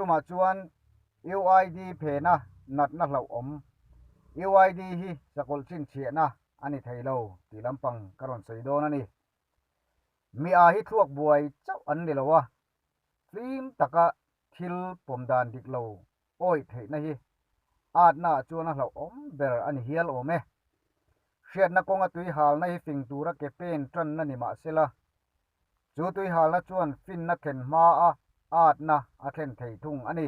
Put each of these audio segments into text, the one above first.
tumah chuan UID phena natna hlauhawm, UID hi sakawlh chhinchhiahna a ni thei lo tih lampang ka rawn sawi dawn a ni. Mi a hi thluak buai chauh an ni lo a, flim taka thil pawm dan dik lo awih theihna hi atna ah chuan a hlauhawm ber a ni hial awm e. Hriatna kawnga tui halna hi fing tura ke pen tanna ni mah sela, chu tui halna chuan finna thlen hma a atna a thlen thei thung a ni.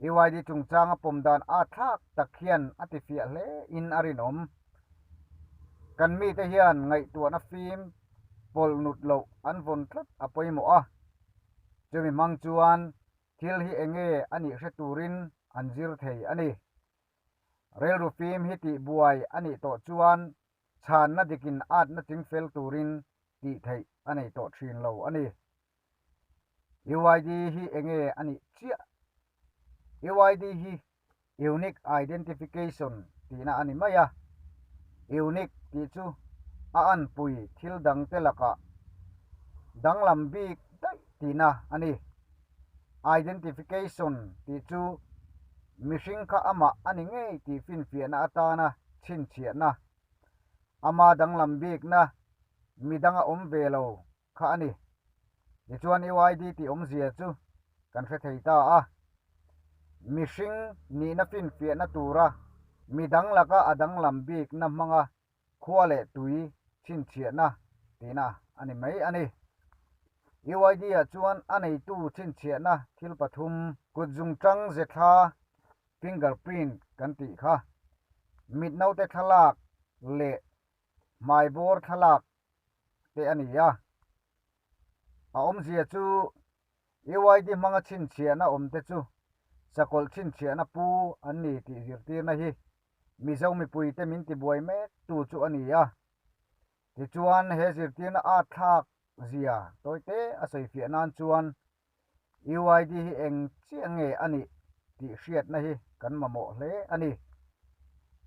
UID chungchanga pawm dan at thlak tak hian a tifiah hle in a rinawm. Kan mite hian ngaihtuahna fim pawlh nut loh an vawn tlat a pawimawh a, chumi hmang chuan thil hi enge a nih hre turin an zir thei a ni. Rilru fim hi tih buai a nih tawh chuan chhanna dikin atna chingfel turin tih theih a nei tawh thin lo a ni. UID hi enge a nih chiah? UID hi Unique Identification tihna a ni mai a. Unique tih chu a anpui thil dangte lakah danglam bik daih tihna a ni. Identification tih chu mihring kha amah a ni ngei tih finfiahna atana chhinchhiahna, ama danglam bikna midanga awm ve lo kha a ni. Tichuan UID tih awmzia chu kan hre thei ta a. Mihring nihna finfiahna tura midang laka a danglam bikna hmanga khua leh tui chhinchhiahna tihna a ni mai a ni. UID ah chuan a neitu chhinchhiahna thil pathum, kutzungtang zethla, fingerprint, kan tih kha, mit naute thlalak leh hmaibawr thlalak te a ni a. A awmzia chu UID hmanga chhinchhiahna awmte chu sakawlh chhinchhiahna pu an ni tih zirtirna hi Mizo mipuite min tibuai mek tu chu a ni a. Tichuan he zirtirna at thlak zia tawite a sawifiah nan chuan UID hi eng chiah nge a nih tih hriatna hi kan mamawh hle a ni.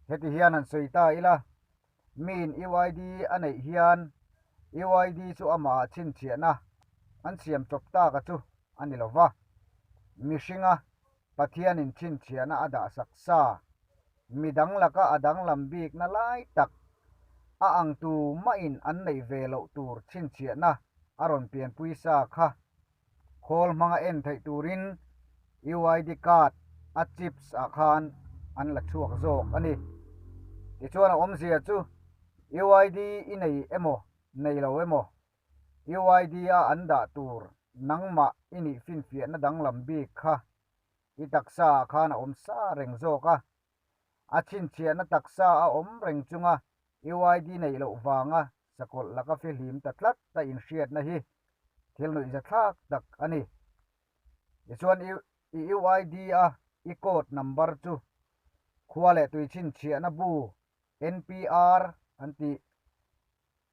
Heti hian han sawi ta ila, miin UID a neih hian UID chu amah chhinchhiahna an siam chawp taka chu a ni lo va, mihringa Pathianin chhinchhiahna a dah sak sa, midang laka a danglam bikna lai tak, a ang tu mahin an neih ve loh tur chhinchhiahna a rawn pianpui sa kha khawl hmanga en theih turin UID card a chips ah khan an la chhuak zawk a ni. Tichuan a awmzia chu UID i nei emaw nei lo emaw UID a an dah tur nangmah i nih finfiahna danglam bik kha i taksa ah khan a awm sa reng zawk a. A chhinchhiahna taksa a awm reng chunga UID neih loh vanga sakawlh laka fihlim ta tlat a inhriatna hi thil nuihzathlak tak a ni. Tichuan i UID a i code number chu khua leh tui chhinchhiahna bu NPR an tih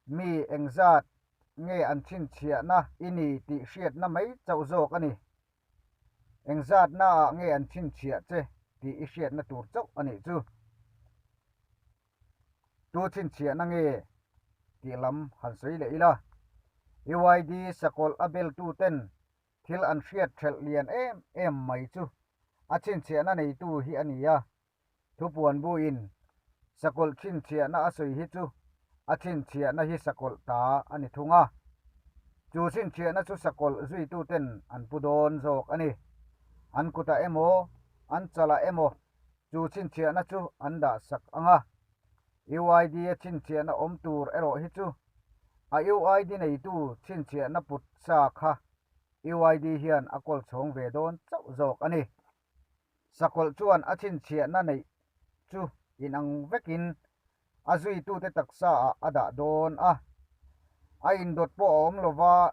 Mi engzat nge an chhinchhiahna i ni tih hriatna mai chauh zawk a ni. Engzatnaah nge an chhinchhiah che tih i hriatna tur chauh a nih chu. Tu chhinchhiahna nge tih lam han sawi leh ila. UID sakawlh a beltuten thil an hriat ṭhelh lian em em mai chu a chhinchhiahna neitu hi a ni a. Thupuan buin sakawlh chhinchhiahna a sawi hi chu a chhinchhiahna hi sakawlh ta a ni thung a, chu chhinchhiahna chu sakawlh zuituten an pu dawn zawk a ni. An kutah emaw, an chalah emaw chu chhinchhiahna chu an dah sak ang a. UID-a chhinchhiahna awm tur erawh hi chu a UID neitu chhinchhiahna put sa kha UID hian a kawl chhawng ve dawn chauh zawk a ni. Sakawlh chuan a chhinchhiahna neih chu inang vekin a zuitute taksaah a dah dawn a, a indawt pawh a awm lova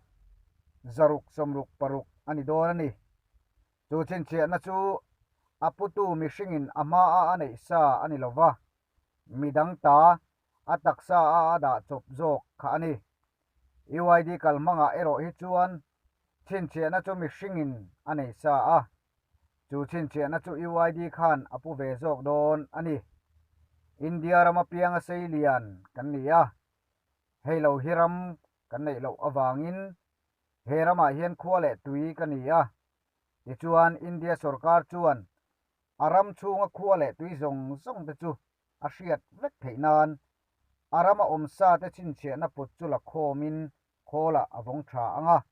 666 a ni dawn a ni. Chu chhinchhiahna chu a putu mihringin a hmaa a neih sa a ni lova, midang ta a taksaah a dah chawp zawk kha a ni. UID kalhmangah erawh hi chuan chhinchhiahna chu mihringin a nei sa a, chu chhinchhiahna chu UID khan a pu ve zawk dawn a ni. India rama pianga sei lian kan ni a, hei lo hi ram kan neih loh avangin he ramah hian khua leh tui ka ni a. Tichuan, India sorkar chuan a ram chhunga khua leh tui zawng zawng te chu a hriat vek theih nan a rama awm sa te chhinchhiahna put chu la khawmin khawlah a vawng tha ang a.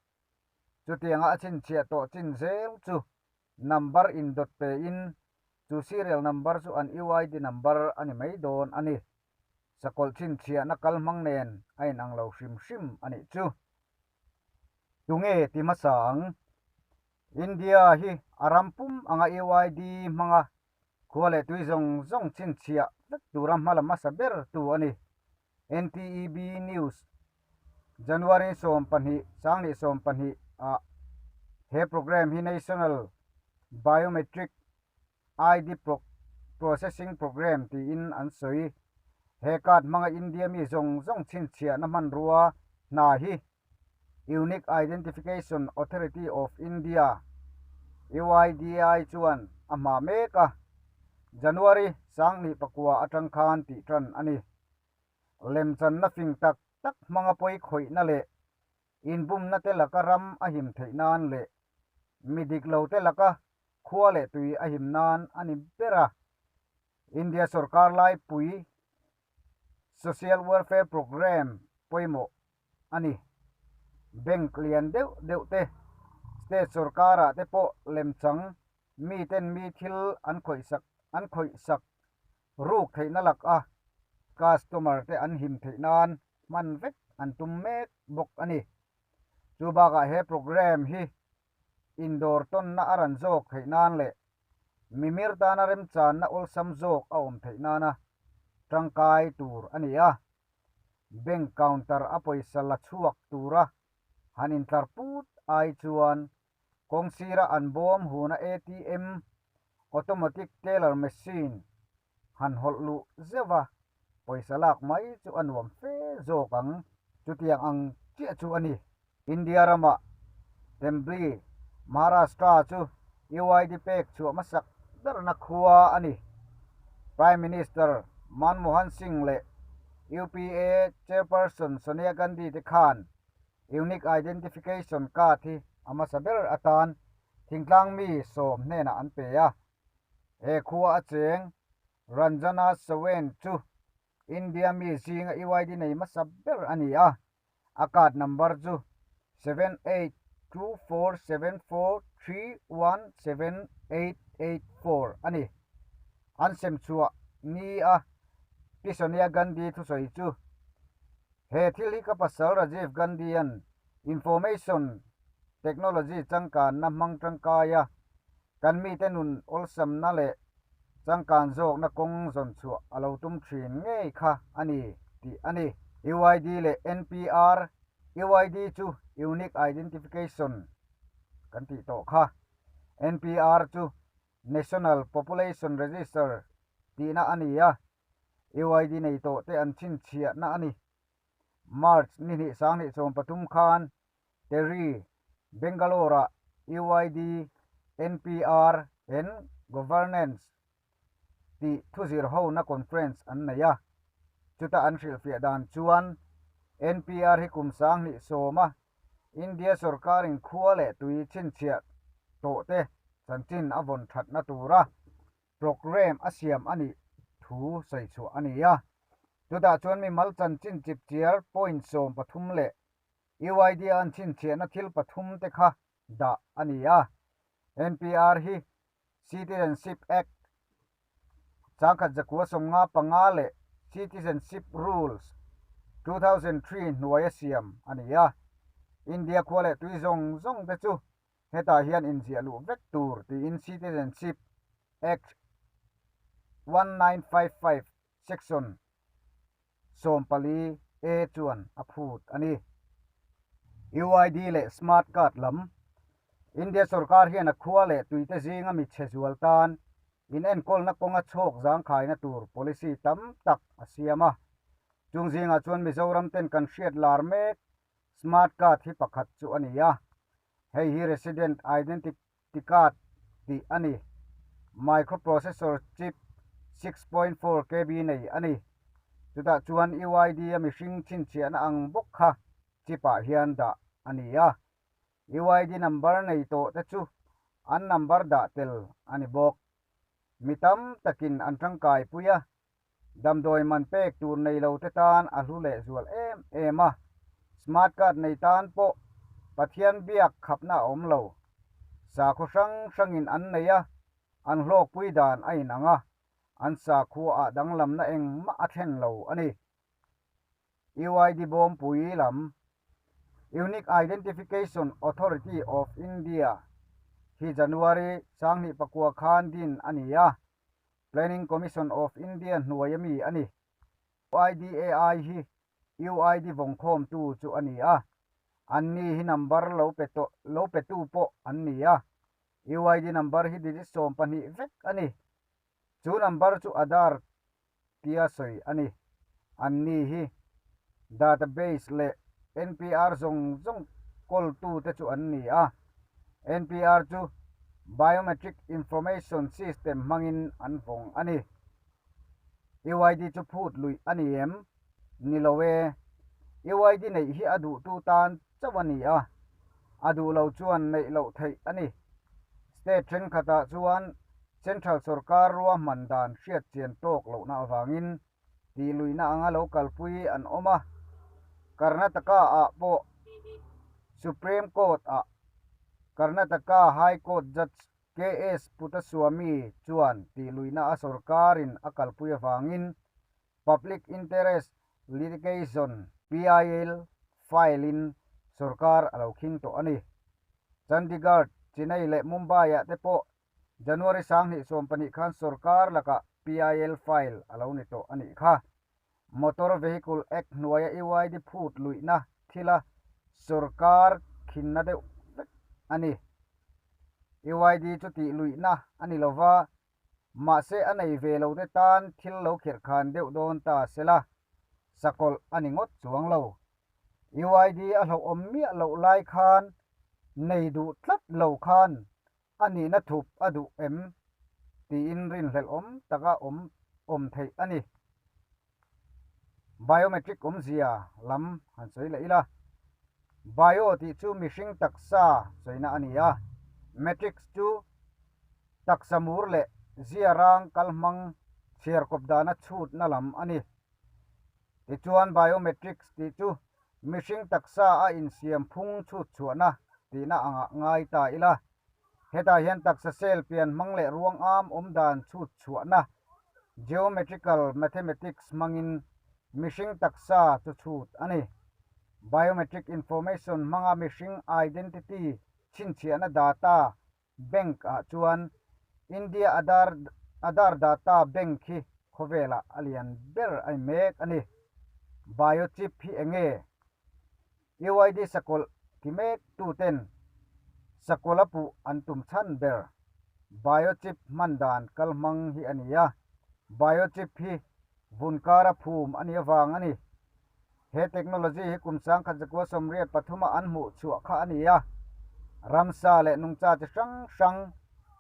Chutianga a chhinchhiah tawh chin zel chu number indawt pein chu serial number chu an UID number a ni mai dawn a ni. Sakawlh chhinchhiahna kal hmang nen a inang lo hrim hrim a nih chu. Tunge ti hmasa ang? India hi a ram pum anga UID hmanga khua leh tui zawng zawng chhinchhiah vek tura hma la hmasa ber tu a ni. NTEB News, January 12, 2012 ah he programme hi National Biometric ID Processing Programme tiin an sawi. He card hmanga India mi zawng zawng chhinchhiahna hmanrua hna hi Unique Identification Authority of India, UIDAI, chuan a hma mek a, January 2009 atang khan tih tan a ni. Lemchanna fing tak tak hmanga pawi khawihna leh inbumna te laka ram a him theih nan leh mi dik lo te laka khua leh tui a him nan a ni ber a. India sorkar laipui Social Welfare Programme pawimawh a ni. Bank lian deuh deuh te, state sorkarah te pawh lemchang miten mi thil an khawihsak an khawihsak ruk theihna lak a customer te an him theih nan hman vek an tum mek bawk a ni. Chu bakah he programme hi indawr tawnna a ran zawk theih nan leh mimir tana remchanna awlsam zawk a awm theih nana tangkai tur a ni a. Bank counter a pawisa la chhuak tura han intlar put ai chuan kawng sira an bawm huna ATM, Automatic Teller Machine, han hawlh luh zeuh a, pawisa lak mai chu a nuam fe zawk ang. Chutiang ang chiah chu a ni. India ramah Tembli, Maharashtra chu UID pek chhuah hmasak berna khua a ni. Prime Minister Manmohan Singh leh UPA Chairperson Sonia Gandhi te khan Unique Identification Card hi a hmasa ber atan thingtlang mi sawm hnenah an pe a. He khua a cheng Ranjana Sawant chu India mi zinga UID nei hmasa ber a ni a. A card number chu 782474317884 a ni. An sem chhuah ni a Pi Sonia Gandhi thusawi chu, He thil hi ka pasal Rajiv Gandhi-a'n Information Technology changkanna hmang tangkai a, kan mite nun awlsamna leh changkan zawkna kawng zawn chhuah a lo tum thin ngei kha a ni tih a ni. UID leh NPR, UID chu Unique Identification kan tih tawh kha. NPR chu National Population Register tihna a ni a, UID nei tawh te an chhinchhiahna a ni. March ni hnih 2013 khan Terry, Bangalore-ah UID, NPR and Governance tih thuzir hona conference an nei a. Chuta an hrilhfiah dan chuan NPR hi kum 2010 a India sorkarin khua leh tui chhinchhiah tawhte chanchin a vawn thatna tura Programme a siam a nih thu sawi chhuah a ni a. Chutah chuan mimal chanchin chipchiar point 13 leh UID a an chhinchhiahna thil pathum te kha dah a ni a. NPR hi Citizenship Act 1955 leh Citizenship Rules, 2003 hnuaia siam a ni a. India khua leh tui zawng zawng te chu hetah hian inziah luh vek tur tiin Citizenship Act 1955 Section 14 A chuan a phut a ni. UID leh Smart Card lam India sorkar hian a khua leh tuite zinga mi chhe zual tan inenkawlna kawnga chhawk zangkhaina tur policy tam tak a siam a. Chung zingah chuan Mizoram ten kan hriat lar mek Smart Card hi pakhat chu a ni a. Hei hi Resident Identity Card tih a ni. Microprocessor chip 6.4 KB nei a ni. Chutah chuan UID a mihring chhinchhiahna ang bawk kha chip ah hian dah a ni a. UID number nei tawh te chu an number dah tel a ni bawk. Mi tam takin an tangkai pui a, damdawi man pek tur nei lo te tan a hlu leh zual em em a, smart card nei tan pawh Pathian biak khapna a awm lo. Sakhaw hrang hrangin an nei a, an hlawkpui dan a inang a, an sakhua ah danglamna engmah a thlen lo a ni. UID bawmpui lam, Unique Identification Authority of India, hi January 2009 khan din a ni a, Planning Commission of India hnuaia mi a ni. UIDAI hi UID vawngkhawmtu chu a ni a, anni hi number lo pe tawh lo petu pawh an ni a. UID number hi digit 12 vek a ni. Chu number chu Aadhaar tia sawi a ni. Anni hi database leh NPR zawng zawng kawltute chu an ni a. NPR chu Biometric Information System hmangin an vawng a ni. UID chu phut luih a ni em? Ni lo e. UID neih hi a duhtu tan chauh a ni a, a duh lo chuan neih loh theih a ni. State thenkhatah chuan Central sorkar ruahman dan hriat chian tawk lohna avangin tih luihna anga lo kalpui an awm a, Karnataka-ah pawh Supreme Court-ah Karnataka High Court Judge KS Puttaswamy chuan tih luihna a sorkarin a kalpui avangin Public Interest Litigation, PIL, file-in sorkar a lo khing tawh a ni. Chandigarh, Chennai leh Mumbai-ah te pawh January 2012 khan sorkar lakah PIL file a lo ni tawh a nih kha. Motor Vehicle Act hnuaia UID phut luihna thila sorkar khinna deuh vek a ni. UID chu tih luihna a ni lova, mahse a nei ve lo te tan thil lo khirh khan deuh dawn ta se la, sakawlh a ni ngawt chuang lo. UID a hlauhawm miah loh lai khan nei duh tlat lo khan a nihna thup a duh em tiin rinhlelh awm taka awm awm theih a ni. Biometric awmzia lam han sawi leh ila, Bio tih chu mihring taksa sawina a ni a, matrix chu taksa mur leh zia rang kalhmang chhiarkawp dana chhutna lam a ni. Tichuan biometrics tih chu mihring taksa a insiam phung chhut chhuahna tihna angah ngai ta ila. Hetah hian taksa cell pian hmang leh ruang am awm dan chhut chhuahna geometrical mathematics hmangin mihring taksa chu chhut a ni. Biometric information hmanga mihring identity chhinchhiahna data Bank ah chuan India Aadhaar Aadhaar Data Bank hi khawvelah a lian ber a ni mek a ni. Biochip hi eng nge? UID sakawlh ti mek tu ten sakawlh a puh an tum chhan ber biochip hman dan kal hmang hi a ni a. Biochip hi vun kara phum a nih avang a ni. He technology hi kum 1983 a an hmuh chhuah kha a ni a, ramsa leh nungcha chi hrang hrang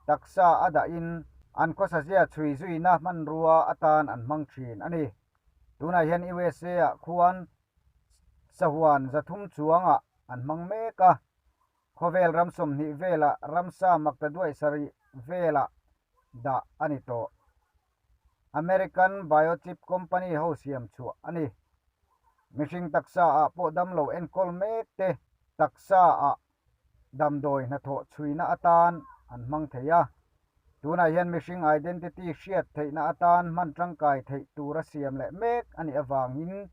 taksa a dahin an khawsazia chhui zuina hmanrua atan an hmang thin a ni. Tunah hian USA ah khuan sahuan 300 chuangah an hmang mek a, khawvel ram 20 velah ramsa makta duaih sarih velah dah a ni tawh. American biochip company ho siam chhuah a ni. Mihring taksa ah pawh damlo enkawl mek te taksa ah damdawi hnathawh chhuina atan an hmang thei a. Tunah hian mihring identity hriat theihna atan hman tangkai theih tura siam leh mek a nih avangin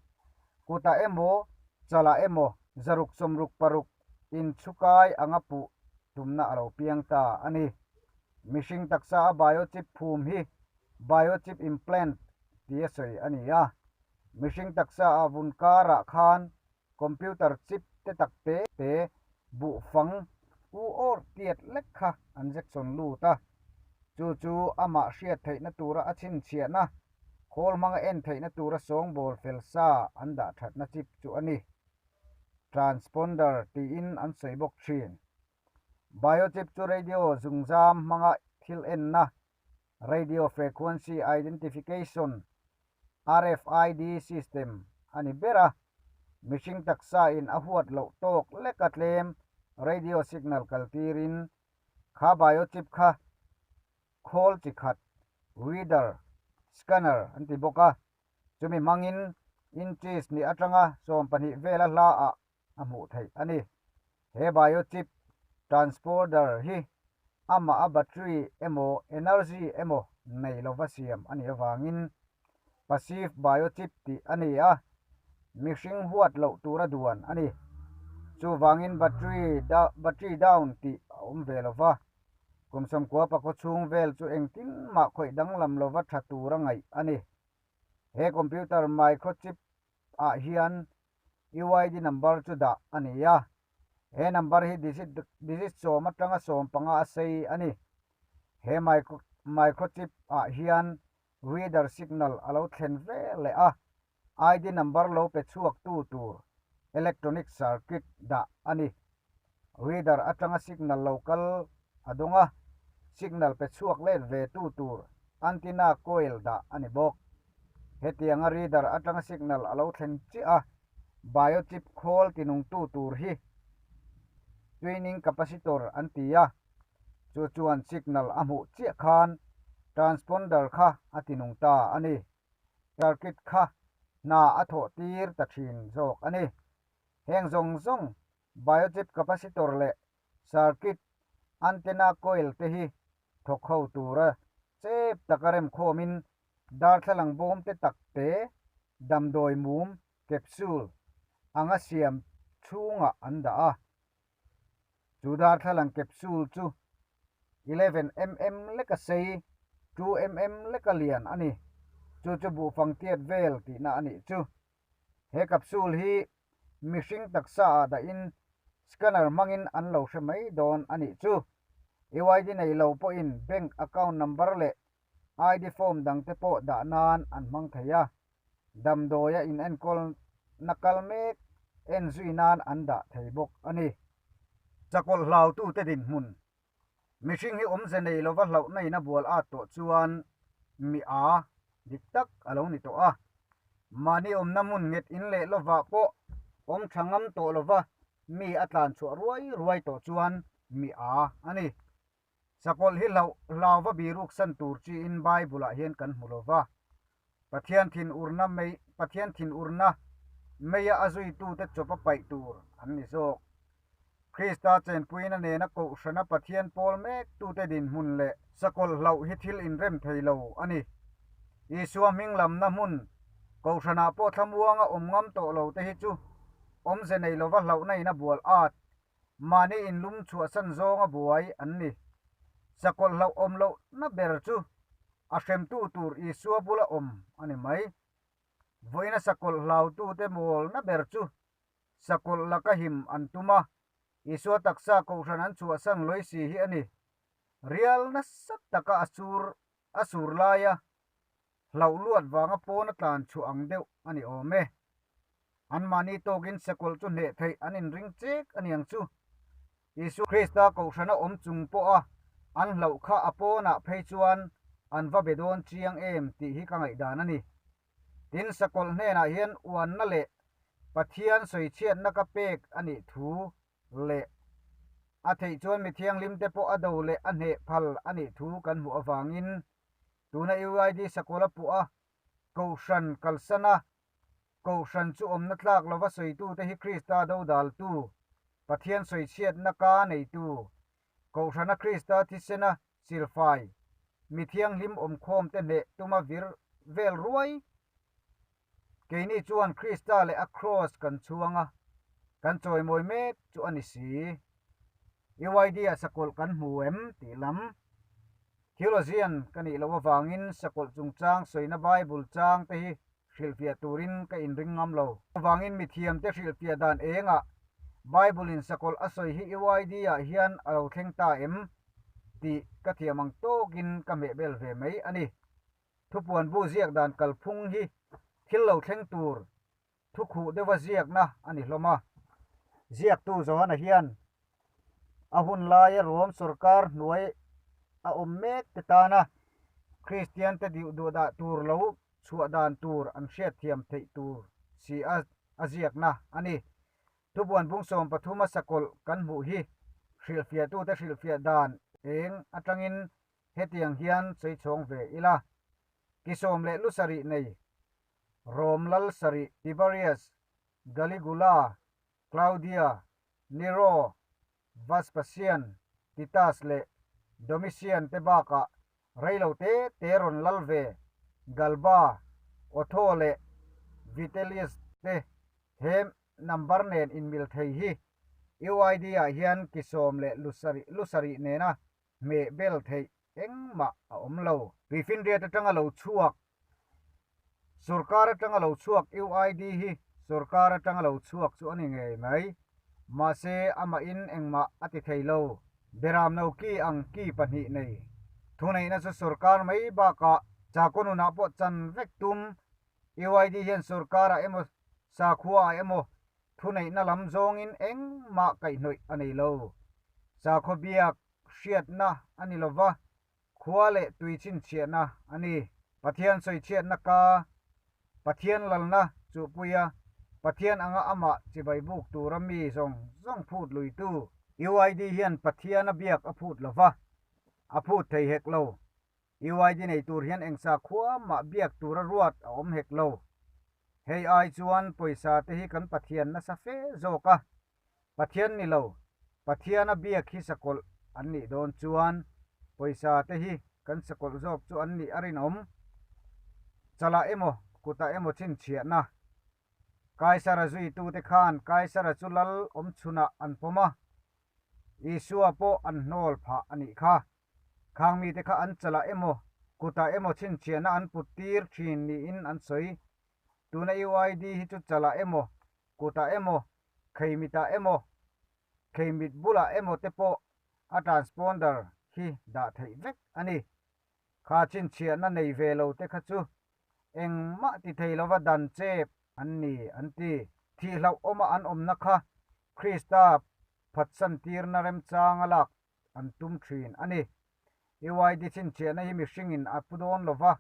kutah emaw chalah emaw 666 inchhukai anga puh tumna a lo piang ta a ni. Mihring taksa a biochip phum hi biochip implant tia sawi a ni a. Mihring taksa a vun karah khan computer chip te tak te te buhfang u awr tiat lek kha an injection lut a. Chu chu amah hriat theihna tura a chhinchhiahna, khawl hmanga en theihna tura sawngbawl fel sa an dah thatna chip chu a ni. Transponder tiin an sawi bawk thin. Biochip chu radio zungzam hmanga thil enna, Radio Frequency Identification, RFID, system a ni ber a. Mihring taksa in a huat loh tawk leka tlem radio signal kaltirin. Kha biochip kha khawl chi khat, reader, scanner an ti bawk a, chumi hmangin inches ni atanga 12 vela hla ah a hmuh theih a ni. He biochip transporter hi amah a battery emaw energy emaw nei lova siam a nih avangin passive biochip tih a ni a, mihring huat loh tura duan a ni. Chuvangin battery battery down tih a awm ve lova, kum 90 pakhaw chhung vel chu engtin mah khawih danglam lova tha tura ngaih a ni. He computer microchip ah hian UID number chu dah a ni a, he number hi digit digit 10 atanga 15 a sei a ni. He microchip ah hian reader signal a lo thlen ve leh a, ID number lo pe chhuak tu tur electronic circuit dah a ni. Reader atanga signal lo kal a dawng a, signal pe chhuak let ve tu tur antenna coil dah a ni bawk. Hetianga reader atanga signal a lo thleng chiah a, biochip khawl tinungtu tur hi tuining capacitor an ti a, chu chuan signal a hmuh chiah khan transponder kha a tinung ta a ni. Circuit kha hna a thawh tir ta thin zawk a ni. Heng zawng zawng biochip capacitor leh circuit antenna coil te hi thawk ho tura chep taka remkhawmin Darthlalang bawm te tak te, damdawi mum, capsule, anga siam chhungah an dah a. Chu darthlalang capsule chu 11 mm leka sei, 2 mm leka lian a ni. Chu chu buhfang tiat vel tihna a nih chu. He capsule hi mihring taksa ah dahin scanner hmangin an lo hre mai dawn a nih chu. UID nei lo pawhin bank account number leh ID form dangte pawh dah nan an hmang thei a, damdawia inenkawlna kal mek en zui nan an dah thei bawk a ni. Chakawlh hlautute dinhmun, Mihring hi awmze nei lova hlauhna in a bual at tawh chuan mi a dik tak a lo ni tawh a. Mahni awmna hmun nghet in leh lovah pawh awm tha ngam tawh lova mi a tlan chhuah ruai ruai tawh chuan mi a a ni. Sakawlh hi hlauh hlauva biruk san tur chiin Bible-ah hian kan hmu lo va. Pathian thinurna mei Pathian thinurna meia a zuitute chawpa paih tur an ni zawk. Krista chenpuina nena kohhrana Pathian pawl mektute dinhmun leh sakawlh hlauh hi thil inrem thei lo a ni. Isua hming lamna hmun kohhranah pawh thlamuanga awm ngam tawh lote hi chu awmze nei lova hlauhna in a bual at Mahni inlum chhuahsan zawnga buai an ni. Sakawlh hlauh awm lohna ber chu a hremtu tur Isua bula awm a ni mai. Vawiina sakawlh hlautute mawlna ber chu sakawlh laka him an tum a, Isua taksa kohhran an chhuahsan lawi si hi a ni. Rial nasa taka a sur a sur laia hlauh luat vanga pawna tlan chhuah ang deuh a ni awm e. Anmahni tawkin sakawlh chu hneh theih an inring chek a niang chu. Isua Krista kohhrana awm chung pawha an hlauh kha a pawnah phei chuan an va be dawn chiang em tih hi ka ngaihdan a ni. Tin, sakawlh hnenah hian uanna leh Pathian sawichhiatna ka pek a nih thu leh a theih chuan mi thianghlimte pawh a do leh a hneh phal a nih thu kan hmuh avangin tuna UID sakawlh a puh a, kohhran kalsan a, Kohhran chu awmna tlak lova sawitute hi Krista dodaltu, Pathian sawichhiatna ka neitu, Kohhrana Krista thisena silfai, mi thianghlim awmkhawmte hneh tuma vir vel ruai. Keini chuan Krista leh a Kraws kan chhuang a, kan chawimawi mek chu a ni si. UID-ah sakawlh kan hmu em tih lam Theologian ka nih loh avangin sakawlh chungchang sawina Bible chang te hi hrilhfiah turin ka inring ngam lo. Chuvangin mithiamte hrilhfiah dan engah Bible-in sakawlh a sawi hi UID-ah hian a lo thleng ta em tih ka thiam ang tawkin ka hmehbel ve mai a ni. Thupuan bu ziak dan kalphung hi thil lo thleng tur thukhuh deuha ziakna a ni hlawm a. Ziaktu Johana hian a hun laia Rom sorkar hnuai a awm mek te tana Kristiante duhdah tur lo chhuah dan tur an hriatthiam theih tur si a a ziakna a ni. Thubuan bung 13 a sakawlh kan hmuh hi hrilhfiahtute hrilhfiah dan. eng atangin hetiang hian sawi chhawng ve ila. Ki sawm leh lu sarih nei Rom lal sarih Tiberius, Caligula, Claudia, Nero, Vespasian, Titus leh Domitian te bakah reilo te te rawn lal ve Galba, Otho leh Vitellius te he number nen inmil thei hi UID ah hian ki sawm leh lu sarih lu sarih nena hmeh bel theih engmah a awm lo. Tuifinriat atanga lo chhuak Sorkar atanga lo chhuak UID hi sorkar atanga lo chhuak chu a ni ngei mai. Mahse amahin engmah a ti thei lo. Beram no ki ang ki pahnih nei. Thuneihna chu sorkar mai bakah chakua nunah pawh chan vek tum. UID hian sorkarah emaw sakhuaah emaw thuneihna lam zawngin engmah kaihhnawih a nei lo. Sakhaw biak hriatna a ni lova, khua leh tui chhinchhiahna a ni. Pathian sawichhiatna ka Pathian lalna chuhpuia Pathian anga amah chibai buk tura mi zawng zawng phut luitu. UID hian Pathian a biak a phut lova, a phut thei hek lo. UID nei tur hian engsa khua mah biak tura ruat a awm hek lo. Hei ai chuan pawisa te hi kan Pathian nasa fe zawk a, Pathian ni lo, Pathiana biak hi sakawlh an nih dawn chuan pawisa te hi kan sakawlh zawk chu an nih a rinawm. Chalah emaw, kutah emaw chhinchhiahna. Kaisara zuitute khan Kaisara chu lal awm chhunah an pawm a, Isua pawh an hnawl phah a nih kha. Khang mite kha an chalah emaw, kutah emaw chhinchhiahna an put tir thin niin an sawi. Tuna UID hi chu chalah emaw, kutah emaw, kheimitah emaw, kheimit bulah emaw te pawh a transponder hi dah theih vek a ni. Kha chhinchhiahna nei ve lo te kha chu engmah ti thei lova dan chep an ni an ti. Thihhlauh awma an awmna kha Krista phatsan tirna remchanga lak an tum thin a ni. UID chhinchhiahna hi mihringin a pu dawn lova,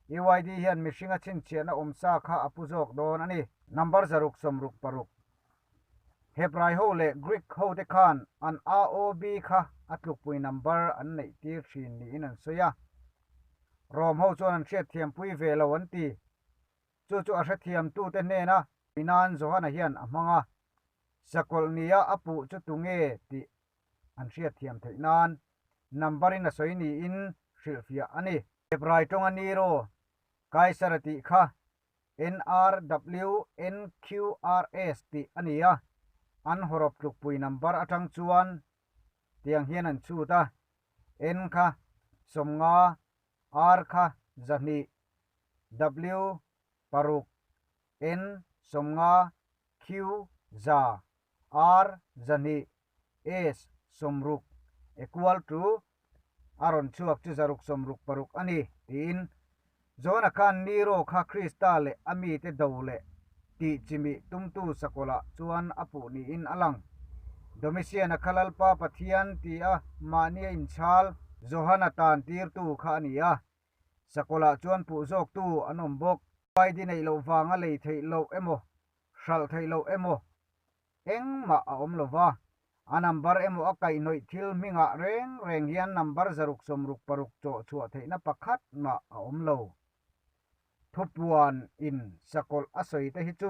UID hian mihringa chhinchhiahna awmsa kha a pu zawk dawn a ni. Number 166. Hebrai ho leh Greek ho te khan an AOB kha a tlukpui number an neih tir thin niin an sawi a. Rom ho chuan an hriatthiampui ve lo an ti. Chu chu a hrethiamtute hnena nan Johana hian a hmang a. Sakawlh nia a puh chu tunge tih an hriatthiam theih nan number in a sawi niin hrilhfiah a ni. Hebrai tawnga Nero, Kaisara tih kha NRWNQRS tih a ni a, an hawrawp tlukpui number atang chuan tiang hian an chhut a, N kha 50, R kha 200, W 6, N 50, Q 100, R 200, S 60 equal to a rawn chhuak chu 666 a ni, tiin John-a khan Nero kha Krista leh a mite do leh tih chimih tumtu sakawlh ah chuan a puh niin a lang. Domitian-a kha Lalpa Pathian tia mahni a inchhal Johana tan tirtu kha a ni a, sakawlh ah chuan puh zawktu an awm bawk. ID neih loh vanga lei theih loh emaw, hralh theih loh emaw Engmah a awm lo va, a number emaw a kaihhnawih thil hmingah reng reng hian number 666 chawh chhuah theihna pakhat mah a awm lo. Thupuan in sakawlh a sawi te hi chu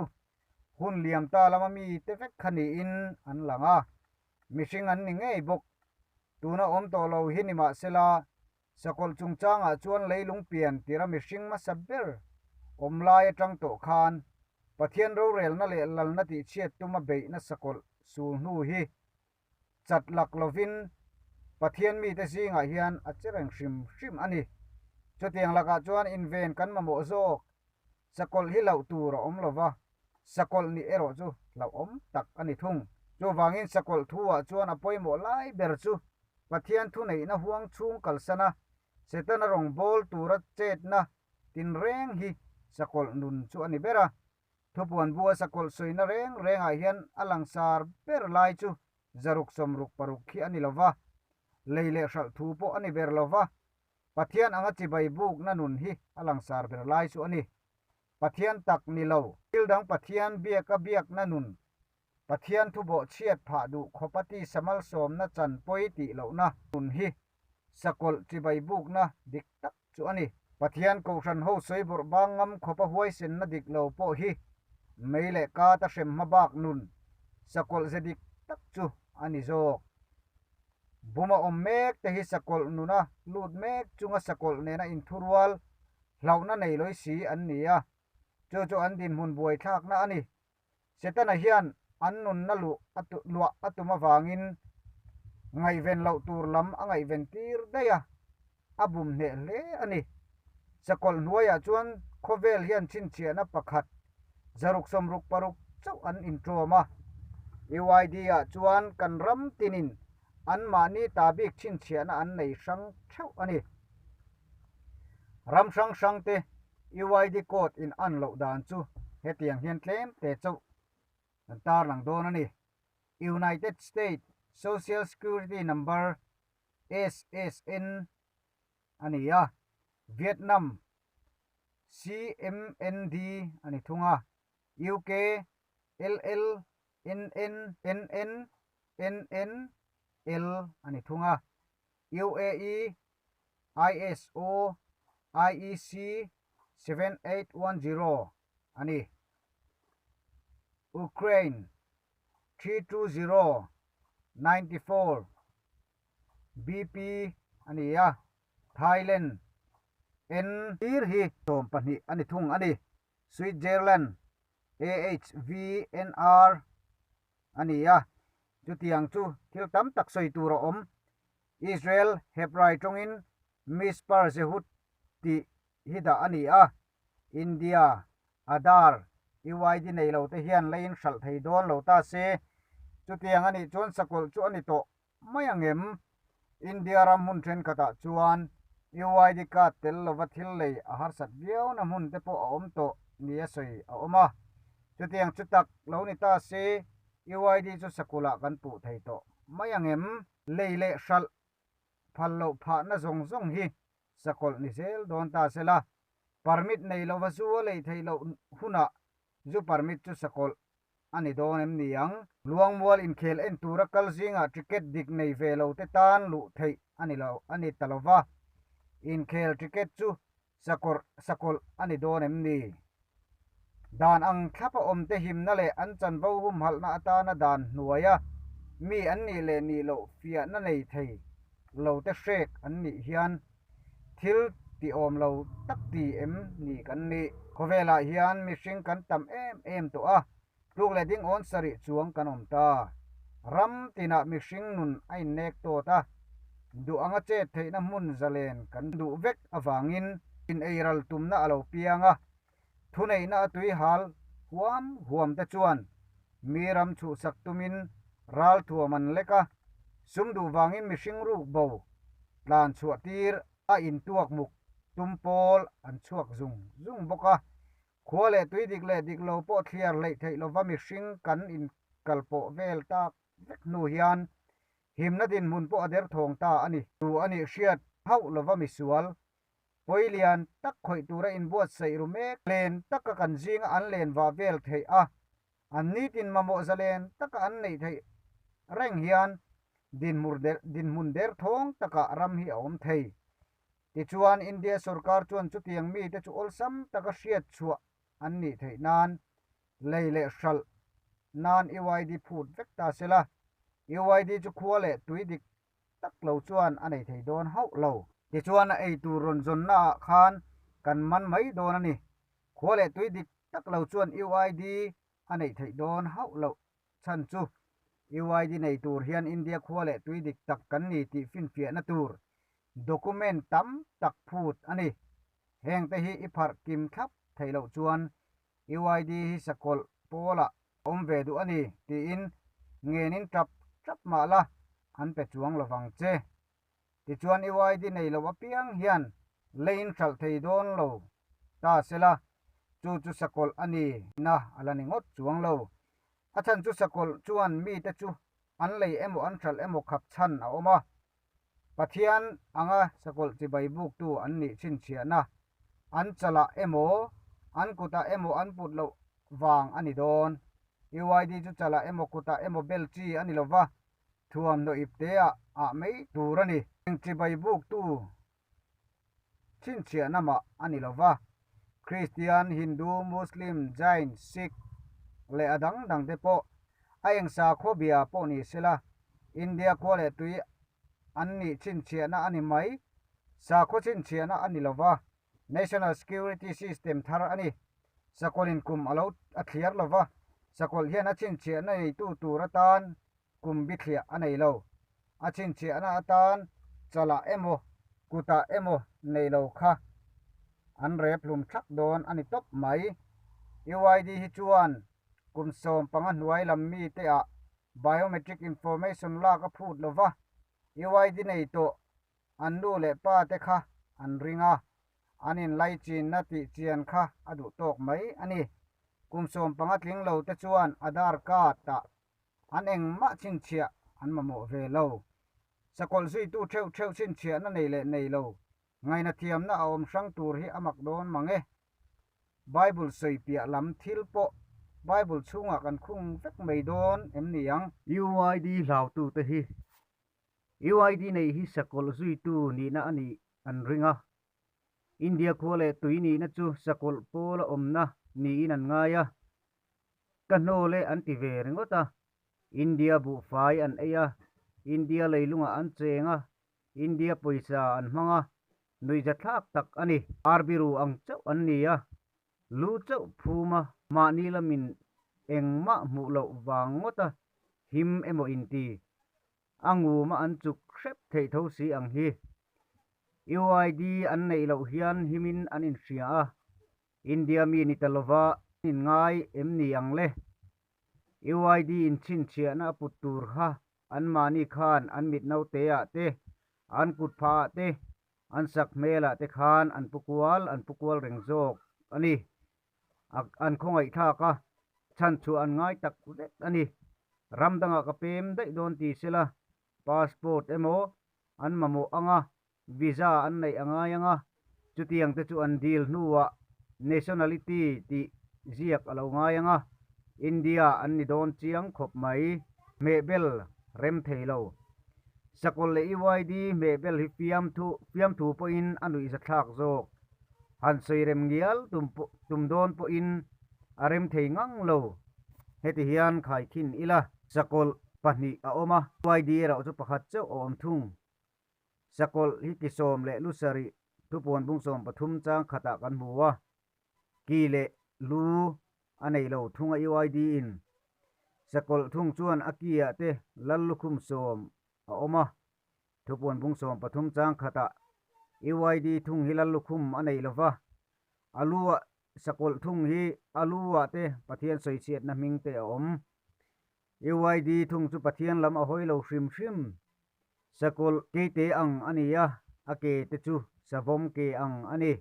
hun liam ta lama mi te vek kha niin an lang a, mihring an ni ngei bawk. Tuna awm tawh lo hi nimahsela Sakawlh chungchangah chuan leilung pian tira mihring hmasa ber awm lai atang tawh khan Pathian rorelna leh lalna tihchhiat tuma beihna sakawlh sul hnu hi chat lak lovin Pathian mite zingah hian a che reng hrim hrim a ni. Chutiang lakah chuan inven kan mamawh zawk. Sakawlh hi hlauh tur a awm lova, sakawlh nih erawh chu hlauhawm tak a ni thung. Chuvangin sakawlh thu-ah chuan a pawimawh lai ber chu Pathian thuneihna huang chhung kalsana Setana rawngbâwl tura chetna tinreng hi sakawlh nun chu a ni ber a. Thupuan bua sakawlh sawina reng rengah hian a langsar ber lai chu 666 hi a ni lova, lei leh hralh thu pawh a ni ber lova, Pathian anga chibai bukna nun hi a langsar ber lai chu a ni. Pathian tak ni lo. Thil dang Pathian biaka biakna nun, Pathian thu bawhchhiat phah duh khawpa tisa malsawmna chan pawi tih lohna nun hi. Sakawlh chibai bukna dik tak chu a ni. Pathian Kohhran ho sawi bawrh bang ngam khawpa huaisenna dik lo pawh hi mei leh kata hrem hma bak nun sakawlh ze dik tak chu a ni zawk. Buma awm mek te hi sakawlh nuna lut mek chunga sakawlh nena inthurual hlauhna nei lawih si an ni a, chu chu an dinhmun buaithlakna a ni. Setana hian an nunna luh a luah a tum avangin ngaihven loh tur lam a ngaihven tir daih a, a bum hneh hle a ni. Sakawlh hnuaiah chuan khawvel hian chhinchhiahna pakhat zaruk sawmruk paruk chauh an inṭawm a. UID-ah chuan kan ram tinin anmahni ta bik chhinchhiahna an nei hrang theuh a ni. Ram hrang hrangte UID code in an loh dan chu hetiang hian tlem te chauh kan tarlang dawn a ni. United State Social Security Number, SSN, a ni a, Vietnam CMND a ni thung a, UK LL NN NN NN L a ni thung a, UAE ISO IEC 7810 a ni. Ukraine 320 94 BP a ni a, Thailand N tir hi 12 a ni thung a ni. Switzerland AHVNR a ni a, chutiang chu thil tam tak sawi tur a awm. Israel Hebrai tawngin Mispar Zehut tih hi dah a ni a, India, Aadhaar, UID nei lo te hian leiin hralh thei dawn lo ta se, chutiang a nih chuan sakawlh chu a ni tawh mai ang em? India ram hmun thenkhatah chuan UID card tel lova thil lei a harsat viauna hmun te pawh a awm tawh nia sawi a awm a, chutiang chu tak lo ni ta se UID chu sakulhah kan puh thei tawh mai ang em? Lei leh hralh phal loh phahna zawng zawng hi sakawlh ni zel dawn ta se la, permit nei lova zu a lei theih loh hunah zu permit chu sakawlh a ni dawn em ni ang? Luangmual inkhel en tura kal zingah ticket dik nei ve lo te tan luh theih a ni lo a ni ta lova, inkhel ticket chu sakawrh sakawlh a ni dawn em ni? Dan ang thlapa awmte himna leh an chanvo humhalhna atana dan hnuaia mi an nih leh nih loh fiahna nei thei lote hrek an nih hian thil tiawm lo tak ti em ni kan nih? Khawvelah hian mihring kan tam em em tawh a, tluk leh ding awn sarih chuang kan awm ta. Ram tinah mihring nun a innek tawt a, duh anga chet theihna hmun zalen kan duh vek avangin ineiral tumna a lo piang a, thuneihna a tui hal huam huam te chuan mi ram chhuhsak tumin ral thuam an lek a, sum duh vangin mihring ruk bo tlan chhuah tir a intuak muk tum pawl an chhuak zung zung bawk a. Khua leh tui dik leh dik lo pawh thliar hleih theih lova mihring kan inkalpawh vel tak vek hnu hian himna dinhmun pawh a derthawng ta a ni. Tu a nih hriat hauh lova misual pawi lian tak khawih tura inbuatsaih ru mek len taka kan zinga an len vah vel theih a, an nitin mamawh zalen taka an neih theih reng hian dinhmun derthawng takah ram hi a awm thei. Tichuan, India sorkar chuan chutiang mite chu awlsam taka hriat chhuah an nih theih nan lei leh hralh nan UID phut vek ta se la, UID chu khua leh tui dik tak lo chuan a nei thei dawn hauh lo. Tichuan, a ei tur rawn zawnna ah khan kan man mai dawn a ni. Khua leh tui dik tak lo chuan UID a neih theih dawn hauh loh chhan chu UID nei tur hian India khua leh tui dik tak kan ni tih finfiahna tur document tam tak phut a ni. Hengte hi i pharh kim thlap theih loh chuan UID hi sakawlh pawlah awm ve duh a ni tiin ngenin tap tap mah la an pe chuang lovang che. Tichuan UID nei lo apiang hian leiin hralh thei dawn lo ta se la, chu chu sakawlh a ni na a la ni ngawt chuang lo. A chhan chu sakawlh chuan mite chu an lei emaw an hralh emaw khap chhan a awm a, Pathian anga sakawlh chibai buktu an nih chhinchhiahna an chalah emaw an kutah emaw an put loh vang a ni dawn. UID chu chalah emaw kutah emaw bel chi a ni lo va, thuamhnaw ipte ah ah mai tur a ni. Eng chibai buktu chhinchhiahna mah a ni lo va, Kristian, Hindu, Muslim, Jain, Sikh leh a dang dangte pawh a eng sakhaw bia pawh ni sela, India khua leh tui an nih chhinchhiahna a ni mai. Sakhaw chhinchhiahna a ni lo va, National Security System thar a ni. Sakawlhin kum a lo a thliar lo va, sakawlh hian a chhinchhiahna neitu tur atan kum bithliah a nei lo. A chhinchhiahna atan chalah emaw kutah emaw nei lo kha an rep hlum thak dawn a ni tawp mai. UID hi chuan kum 15 hnuai lam mite ah biometric information lak a phut lo va, UID nei tawh an nu leh pa te kha an ring a, an inlaichinna tih chian kha a duh tawk mai a ni. Kum 15 tling lo te chuan Aadhaar card ah An engmah chhinchhiah an mamawh ve lo. Sakawlh zuitu theuh theuh chhinchhiahna nei leh nei lo, ngaihna thiamna a awm hrang tur hi a mak dawn mang e. Bible sawi piah lam thil pawh Bible chhungah kan khung vek mai dawn em ni ang? UID hlautute hi UID nei hi sakawlh zuitu nihna a nih an ring a. India khua leh tui nihna chu sakawlh pawla awmna niin an ngai a. Ka hnawl e an ti ve ringawt a, India buhfai an ei a, India leilungah an cheng a, India pawisa an hmang a, nuihzathlak tak a ni. Arbiru ang chauh an ni a, lu chauh phum a, mahni lamin engmah hmuh loh vang ngawt a him emaw inti, a nguma an chuk hrep theih tho si ang hi. UID an neih loh hian himin an inhria a, India mi ni ta lova in ngai em ni ang le? UID in chhinchhiahna a put tur kha anmahni khan an mit naute ah te, an kut phah ah te, an sak hmel ah te khan an pu kual an pu kual reng zawk a ni. An khawngaihthlak a, chhanchhuah an ngai tak zet a ni. Ram dangah ka pem daih dawn ti sela, passport emaw an mamawh anga Visa an neih a ngai ang a, chutiang te chu an dil hnuah nationality tih ziak a lo ngai ang a, India an ni dawn chiang khawp mai. Hmehbel rem thei lo. Sakawlh leh UID hmehbel hi fiamthu fiamthu pawhin a nuihzathlak zawk. Han sawi rem ngial tum tum dawn pawhin a rem thei ngang lo. Heti hian khaikhin ila. Sakawlh pahnih a awm a, UID erawh chu pakhat chauh a awm thung. Sakawlh hi ki sawm leh lu sarih thupuan bung 13 chang khatah kan hmu a, ki leh lu a nei lo thung a UID in. Sakawlh thung chuan a ki ah te lal lukhum sawm a awm a, thupuan bung 13 chang khatah UID thung hi lal lukhum a nei lo va, a lu ah sakawlh thung hi a lu ah te Pathian sawichhiatna hming te a awm. UID thung chu Pathian lam a hawi lo hrim hrim. Sakawlh keite ang a ni a, a ke te chu savawm ke ang a ni.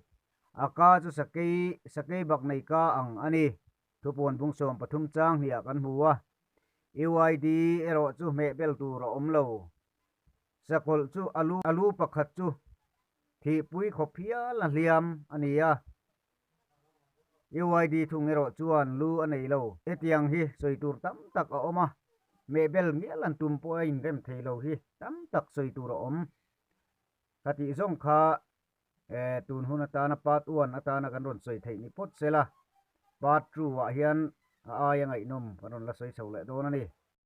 A ka chu sakei, sakei bak nei ka ang a ni. Thupuan bung 13 chang hniah kan hmu a. UID erawh chu hmeh bel tur a awm lo. Sakawlh chu a lu, a lu pakhat chu thihpui khawp hial a hliam a ni a. UID thung erawh chuan lu a nei lo. Hetiang hi sawi tur tam tak a awm a, mehbel mial an tum pawh a inrem thei lo hi tam tak sawi tur a awm. Ka tih zawng kha tun hun atana part one atana kan rawn sawi theih ni phawt sela, part two ah hian a aia ngaihnawm kan rawn la sawi chho leh dawn a ni.